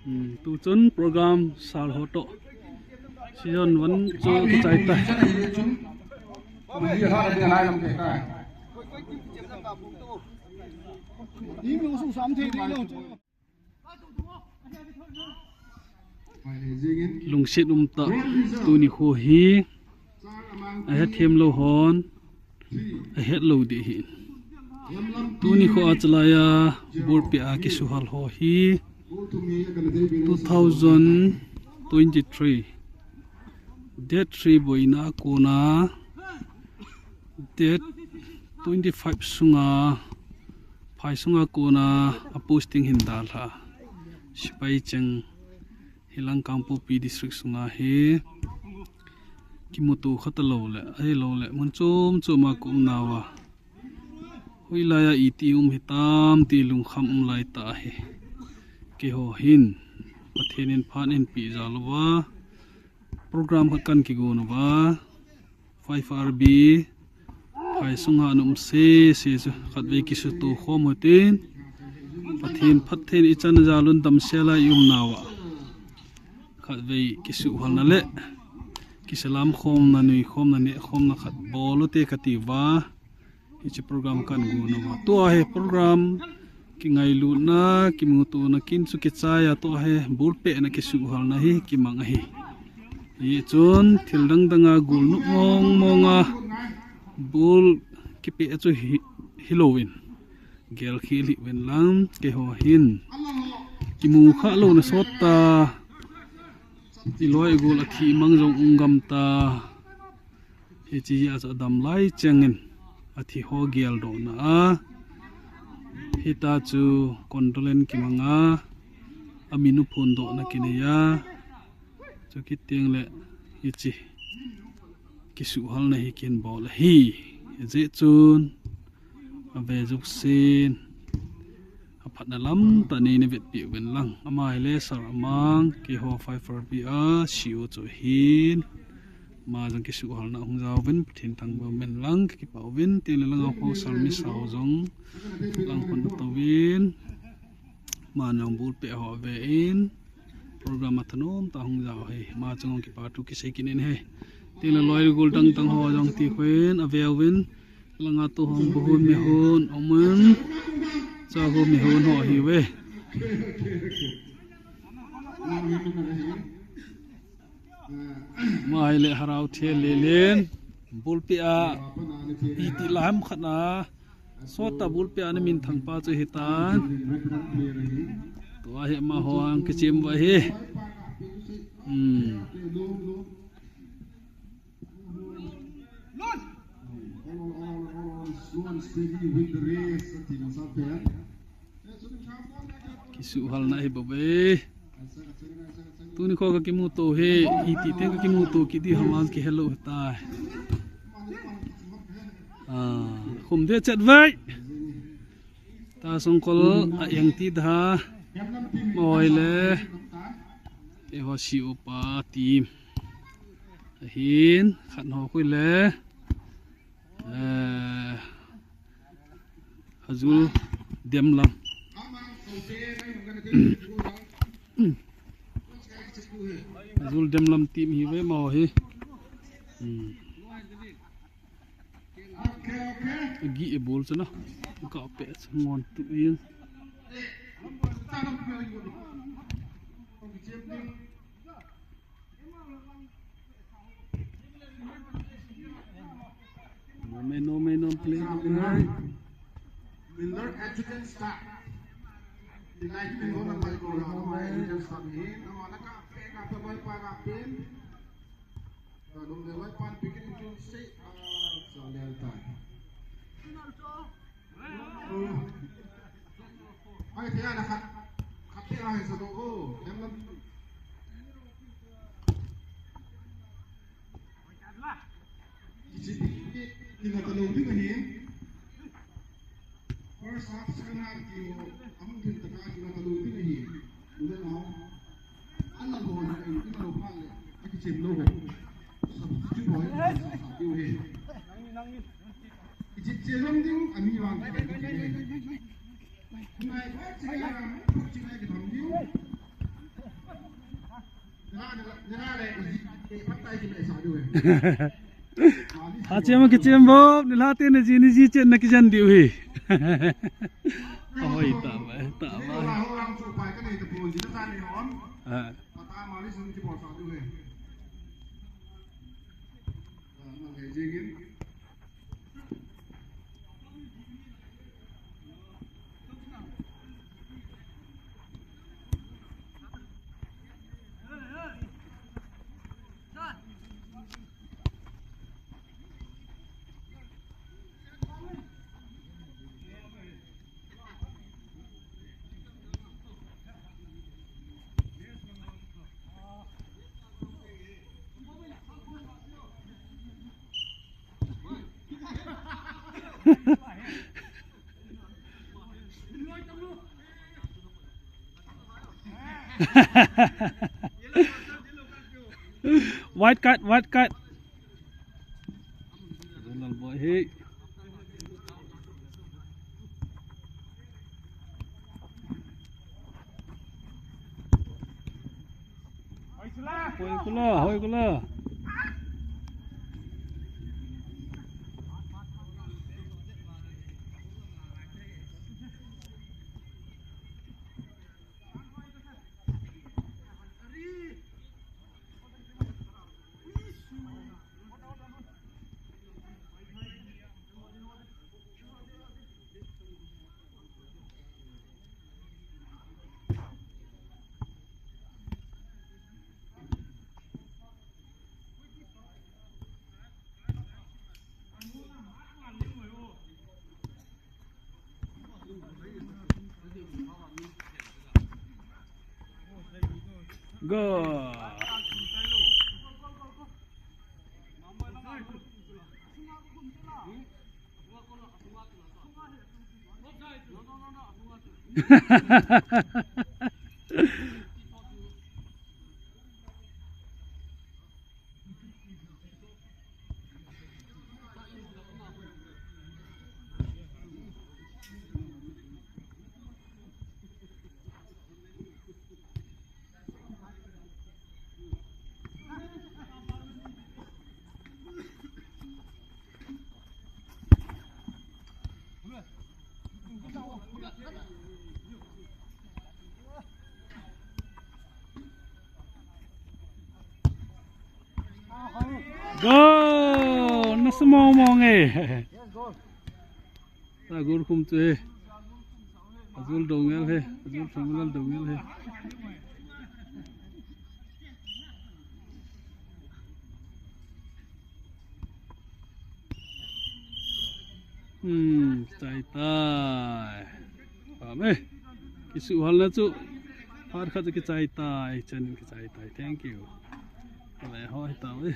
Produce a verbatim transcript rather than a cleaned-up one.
Hmm, tu chun program sal ho to. Season one chu kichai ta. Lungset um tah, tuni kho hi ahet them lou hon, ahet lou ding ahi. Tuni kho a chalai a ball pet a kisuhal ho hi two thousand twenty-three date three boina a kona date twenty-five sunga, phai sunga kona a posting hin dalha. Sipai cheng hilang Kangpokpi district sunga hi kimuto kha talou le, ahilou le, mun chom chom a ka um nauva. Hoilai a iti um hitam ti lungkham um lai tah ahi. Keiho hin, Pathen in phat eihin peh jal uva. Program khat kan kigon uva, five R B, phai sunga ana um sese chu, khatvei kisuto khom u hitin, Pathen phatthei in ichan jalun damsel a i um nauva, khatvei kisuhal na le, kisalam khomna, nui khomna, neh khomna khat bol u te kati uva. Hiche program kan gon uva. Tua hi program kingailutna, kimutona kin chu kichai a, tua hi ball pet na kisuhal na hi kimang ahi. Hichun thil dang dang a gol nop mong mong a ball kipeh chu hi, hilou in. Gel khel hih uvin lang keiho hin. Kimu kha louna sot ta. I loi i gol a thi mang jong um gam ta. Hiche hi a chu adam lai cheng in, athi ho geldohna a, hita chu condolence kimang a, amin u phondohna kinei a, chu kiti le hiche kisuhal na hi kin bol ahi. Hijeh chun, ave juksin, aphatna lam tah nei na vetpi uvin lang. Ama hi le Sir Amang, keiho five R B a C E O chu ahin. Ama jong kisuhal na hung jaovin, Pathen thangvah in lang, kakipah uvin, tin le lang a ho Sir Misao jong, lang khun atouvin. Ama jong ball pet ho ave in. Program a thanom tah hung jao hi. Ama chunga kipa thu kisei kit in ahi. Tin le loi gol dang dang ho jong ti khuin, ave uvin. Langa tu hon, bu hon, me hon, aum in. Cha hon, me hon ho ahiuve. Ama hi le Harao Thel le len. Ball pet a. Iti lam khat na. Sot ta ball pet a ana minthang pa chu hitan. Tua hi amaho ang kichem uva hi. Hmm. Kisuhal na hi bou ve. Tuni kho ka kimuto hi, iti teng ka kimuto kiti ham a kihelou tai. Ah, khum de chet vai. Ta songkol a eng ti da. Moi le. Eiho C E O pa team. Ahin, khat ho khu le. Eh, Hazul Demlam. Hazul Demlam team hi ve mo hi. Hmm. Agi e bol chana. Ka pe ngon tu yin. No man, no man, no play, no man. Miller adjutant staff. Tinai kin ho na mai ko na mai adjutant staff ni. Na ma na ka pe ka pe mai pa ka pin. Ka dum le mai pan pikin tu sei a sa le ta. Ai, te ana khat, khat te ana sa to ko, dem lam. Kichi, kina ta lo ding ahi. First half, second half, ki ho, amun tin ta ka kina ta lo ding ahi. Ule na ho. Ana lo na, ina lo pha le. Sim lo ho. Substitute ho. Sa diu he. Egypt che long ding ami wang. Ngai ba che ya. Che ya ki tham diu. Nila, nila, nila le Egypt. Pat tai ki le sa diu he. Ha chem ki chem bo. Nila te ne ji ni ji chen na ki jan diu he. Oi ta ba ta ba. Ah. White card, white card. Ronald boy, hey. Hoi kula, hoi kula. Go. Go! Nasa mong mong e. Yes, goal. Agul khum chu he. Azul dongel he. Azul Samuel dongel he. Hmm, kichai tai. Amen. Kisu hal na chu. Har khat kichai tai, chen kichai tai. Thank you. Ale ho ta we.